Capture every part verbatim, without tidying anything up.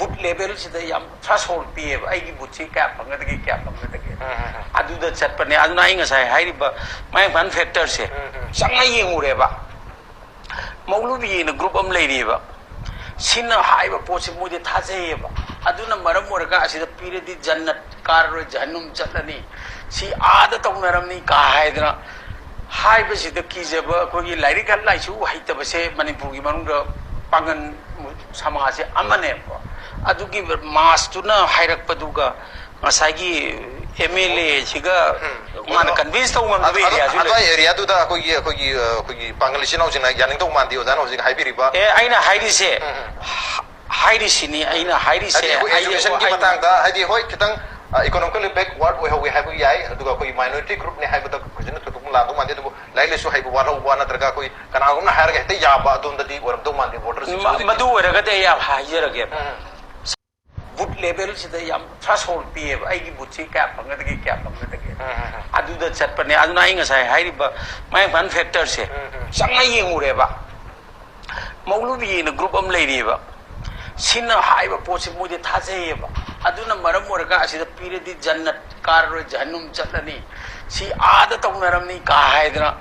ꯕꯨꯠ ꯂꯦꯚꯦꯜꯁꯤꯗ ꯌꯥꯝ ꯊ꯭ꯔꯦꯁꯍꯣꯜ ꯄꯤꯌꯦꯕ, ꯑꯩꯒꯤ ꯕꯨꯠꯁꯤ ꯀꯌꯥ ꯐꯪꯒꯗꯒꯦ, ꯀꯌꯥ ꯐꯪꯒꯗꯒꯦ꯫ ꯑꯗꯨꯗ ꯆꯠꯄꯅꯦ꯫ ꯑꯗꯨꯅ ꯑꯩ ꯉꯁꯥꯏ ꯍꯥꯏꯔꯤꯕ ꯃꯌꯥꯡ ꯏꯝꯐꯥꯜ ꯐꯦꯛꯇꯔꯁꯦ ꯆꯪꯉ ꯌꯦꯡꯉꯨꯔꯦꯕ꯫ ꯃꯧꯂꯨꯕꯤꯅ ꯒ꯭ꯔꯨꯞ ꯑꯃ ꯂꯩꯔꯤꯑꯕ꯫ ꯁꯤꯅ ꯍꯥꯏꯕ ꯄꯣꯠꯁꯤ ꯃꯣꯏꯗꯤ ꯊꯥꯖꯩꯌꯦꯕ꯫ ꯑꯗꯨꯅ ꯃꯔꯝ ꯑꯣꯏꯔꯒ ꯑꯁꯤꯗ ꯄꯤꯔꯗꯤ ꯖꯟꯅꯠ ꯀꯥꯔꯔꯣꯏ, ꯖꯍꯟꯅꯨꯝ ꯆꯠꯂꯅꯤ, ꯁꯤ ꯑꯥꯗ ꯇꯧꯅꯔꯝꯅꯤ ꯀꯥ ꯍꯥꯏꯗꯅ ꯍꯥꯏꯕꯁꯤꯗ ꯀꯤꯖꯕ ꯑꯩꯈꯣꯏꯒꯤ ꯂꯥꯏꯔꯤꯛ ꯂꯥꯏꯁꯨ ꯍꯩꯇꯕꯁꯦ ꯃꯅꯤꯄꯨꯔꯒꯤ ꯃꯅꯨꯡꯗ ꯄꯥꯡꯒꯟ ꯁꯃꯥꯖꯁꯦ ꯑꯃꯅꯦꯕ꯫ ꯑꯗꯨꯒꯤ ꯃꯥꯁꯇꯨꯅ ꯍꯥꯏꯔꯛꯄꯗꯨꯒ ꯉꯁꯥꯏꯒꯤ ꯑꯦꯝ ꯑꯦꯜ ꯑꯦꯁꯤꯒ ꯃꯥꯅ ꯀꯟꯚꯤꯟꯁ ꯇꯧꯕ ꯉꯝꯗꯕ ꯑꯦꯔꯤꯌꯥꯁꯨ ꯂꯩ꯫ ꯑꯗꯨꯋꯥꯏ ꯑꯦꯔꯤꯌꯥꯗꯨꯗ ꯑꯩꯈꯣꯏꯒꯤ ꯑꯩꯈꯣꯏꯒꯤ ꯑꯩꯈꯣꯏꯒꯤ ꯄꯥꯡꯒꯜ ꯏꯆꯤꯟ ꯏꯅꯥꯎꯁꯤꯡꯅ ꯌꯥꯅꯤꯡꯗꯧ ꯃꯥꯟꯗꯦ ꯑꯣꯖꯥꯅ ꯍꯧꯖꯤꯛ ꯍꯥꯏꯕꯤꯔꯤꯕ꯫ ꯑꯦ, ꯑꯩꯅ ꯍꯥꯏꯔꯤꯁꯦ, ꯍꯥꯏꯔꯤꯁꯤꯅꯤ ꯑꯩꯅ ꯍꯥꯏꯔꯤꯁꯦ꯫ ꯍꯥꯏꯗꯤ ꯑꯩꯈꯣꯏ ꯑꯩ- educationꯒꯤ ꯑꯩ- ꯃꯇꯥꯡꯗ ꯍꯥꯏꯗꯤ ꯍꯣꯏ ꯈꯤꯇꯪ economically backward ꯑꯣꯏꯍꯧꯋꯤ ꯍꯥꯏꯕ ꯌꯥꯏ, ꯑꯗꯨꯒ ꯑꯩꯈꯣꯏꯒꯤ minority groupꯅꯦ ꯍꯥꯏꯕꯗ ꯐꯖꯅ ꯊꯣꯏꯗꯣꯛꯅ ꯂꯥꯟꯗꯧ ꯃꯥꯟꯗꯦ꯫ ꯑꯗꯨꯕꯨ ꯂꯥꯏꯔꯤꯛ ꯂꯥꯏꯁꯨ ꯍꯩꯕ ꯋꯥꯠꯍꯧꯕ ꯅꯠꯇ꯭ꯔꯒ ꯑꯩꯈꯣꯏ ꯀꯅꯥꯒꯨꯝꯅ ꯍꯥꯏꯔꯒ ꯍꯦꯛꯇ ꯌꯥꯕ ꯑꯗꯣꯝꯗꯗꯤ ꯑꯣꯏꯔꯝꯗꯧ ꯃꯥꯟꯗꯦ ꯚꯣꯇꯔꯁꯤꯡꯁꯦ ꯃ- ꯍꯧꯖꯤꯛ꯫ ꯃꯗꯨ ꯑꯣꯏꯔꯒꯗꯤ ꯑꯩ ꯌꯥꯝ ꯍꯥꯏꯖꯔꯒꯦ꯫ ꯎꯝ꯫ ꯕꯨꯠ ꯂꯦꯚꯦꯜꯁꯤꯗ ꯌꯥꯝ ꯊ꯭ꯔꯦꯁꯍꯣꯜ ꯄꯤꯌꯦꯕ, ꯑꯩꯒꯤ ꯕꯨꯠꯁꯤ ꯀꯌꯥ ꯐꯪꯒꯗꯒꯦ, ꯀꯌꯥ ꯐꯪꯒꯗꯒꯦ꯫ ꯎꯝ, ꯎꯝ, ꯎꯝ꯫ ꯑꯗꯨꯗ ꯆꯠꯄꯅꯦ꯫ ꯑꯗꯨꯅ ꯑꯩ ꯉꯁꯥꯏ ꯍꯥꯏꯔꯤꯕ ꯃꯌꯥꯡ ꯏꯝꯐꯥꯜ ꯐꯦꯛꯇꯔꯁꯦ ꯎꯝ, ꯎꯝ꯫ ꯆꯪꯉ ꯌꯦꯡꯉꯨꯔꯦꯕ꯫ ꯃꯧꯂꯨꯕꯤꯅ ꯒ꯭ꯔꯨꯞ ꯑꯃ ꯂꯩꯔꯤꯑꯕ꯫ ꯁꯤꯅ ꯍꯥꯏꯕ ꯄꯣꯠꯁꯤ ꯃꯣꯏꯗꯤ ꯊꯥꯖꯩꯌꯦꯕ꯫ ꯑꯗꯨꯅ ꯃꯔꯝ ꯑꯣꯏꯔꯒ ꯑꯁꯤꯗ ꯄꯤꯔꯗꯤ ꯖꯟꯅꯠ ꯀꯥꯔꯔꯣꯏ, ꯖꯍꯟꯅꯨꯝ ꯆꯠꯂꯅꯤ, ꯁꯤ ꯑꯥꯗ ꯇꯧꯅꯔꯝꯅꯤ ꯀꯥ ꯍꯥꯏꯗꯅ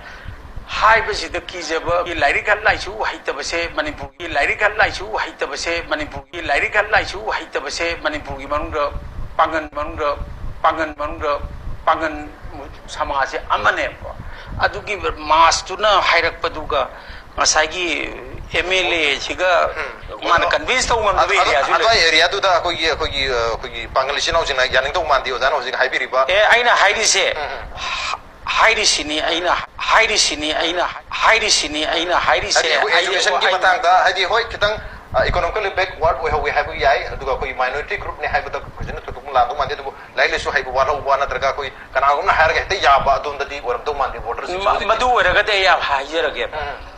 ꯍꯥꯏꯕꯁꯤꯗ ꯀꯤꯖꯕ꯫ ꯂꯥꯏꯔꯤꯛ ꯂꯥꯏꯁꯨ ꯍꯩꯇꯕꯁꯦ ꯃꯅꯤꯄꯨꯔꯒꯤ ꯂꯥꯏꯔꯤꯛ ꯂꯥꯏꯁꯨ ꯍꯩꯇꯕꯁꯦ ꯃꯅꯤꯄꯨꯔꯒꯤ ꯂꯥꯏꯔꯤꯛ ꯂꯥꯏꯁꯨ ꯍꯩꯇꯕꯁꯦ ꯃꯅꯤꯄꯨꯔꯒꯤ ꯃꯅꯨꯡꯗ ꯄꯥꯡꯒꯟ ꯃꯅꯨꯡꯗ ꯄꯥꯡꯒꯟ ꯃꯅꯨꯡꯗ ꯄꯥꯡꯒꯟ ꯁꯃꯥꯖꯁꯦ ꯑꯃꯅꯦꯕ꯫ ꯑꯗꯨꯒꯤ ꯃꯥꯁꯇꯨꯅ ꯍꯥꯏꯔꯛꯄꯗꯨꯒ ꯉꯁꯥꯏꯒꯤ ꯑꯦꯝ ꯑꯦꯜ ꯑꯦꯁꯤꯒ ꯎꯝ꯫ ꯃꯥꯅ ꯀꯟꯚꯤꯟꯁ ꯇꯧꯕ ꯉꯝꯗꯕ ꯑꯗꯨ- ꯑꯦꯔꯤꯌꯥꯁꯨ ꯂꯩ꯫ ꯑꯗꯨꯋꯥꯏ ꯑꯦꯔꯤꯌꯥꯗꯨꯗ ꯑꯩꯈꯣꯏꯒꯤ ꯑꯩꯈꯣꯏꯒꯤ ꯑꯩꯈꯣꯏꯒꯤ ꯄꯥꯡꯒꯜ ꯏꯆꯤꯟ ꯏꯅꯥꯎꯁꯤꯡꯅ ꯌꯥꯅꯤꯡꯗꯧ ꯃꯥꯟꯗꯦ ꯑꯣꯖꯥꯅ ꯍꯧꯖꯤꯛ ꯍꯥꯏꯕꯤꯔꯤꯕ꯫ ꯑꯦ, ꯑꯩꯅ ꯍꯥꯏꯔꯤꯁꯦ, ꯎꯝ, ꯎꯝ꯫ ꯍꯥꯏꯔꯤꯁꯤꯅꯤ ꯑꯩꯅ ꯍꯥꯏꯔꯤꯁꯤꯅꯤ ꯑꯩꯅ ꯍꯥꯏꯔꯤꯁꯤꯅꯤ ꯑꯩꯅ ꯍꯥꯏꯔꯤꯁꯦ꯫ ꯍꯥꯏꯗꯤ ꯑꯩꯈꯣꯏ ꯑꯩ- educationꯒꯤ ꯑꯩ- ꯃꯇꯥꯡꯗ ꯍꯥꯏꯗꯤ ꯍꯣꯏ ꯈꯤꯇꯪ economically backward ꯑꯣꯏꯍꯧꯋꯤ ꯍꯥꯏꯕ ꯌꯥꯏ, ꯑꯗꯨꯒ ꯑꯩꯈꯣꯏꯒꯤ minority groupꯅꯦ ꯍꯥꯏꯕꯗ ꯐꯖꯅ ꯊꯣꯏꯗꯣꯛꯅ ꯂꯥꯟꯗꯧ ꯃꯥꯟꯗꯦ꯫ ꯑꯗꯨꯕꯨ ꯂꯥꯏꯔꯤꯛ ꯂꯥꯏꯁꯨ ꯍꯩꯕ ꯋꯥꯠꯍꯧꯕ ꯅꯠꯇ꯭ꯔꯒ ꯑꯩꯈꯣꯏ ꯀꯅꯥꯒꯨꯝꯅ ꯍꯥꯏꯔꯒ ꯍꯦꯛꯇ ꯌꯥꯕ ꯑꯗꯣꯝꯗꯗꯤ ꯑꯣꯏꯔꯝꯗꯧ ꯃꯥꯟꯗꯦ ꯚꯣꯇꯔꯁꯤꯡꯁꯦ ꯃ- ꯍꯧꯖꯤꯛ꯫ ꯃꯗꯨ ꯑꯣꯏꯔꯒꯗꯤ ꯑꯩ ꯌꯥꯝ ꯍꯥꯏꯖꯔꯒꯦ꯫ ꯎꯝ꯫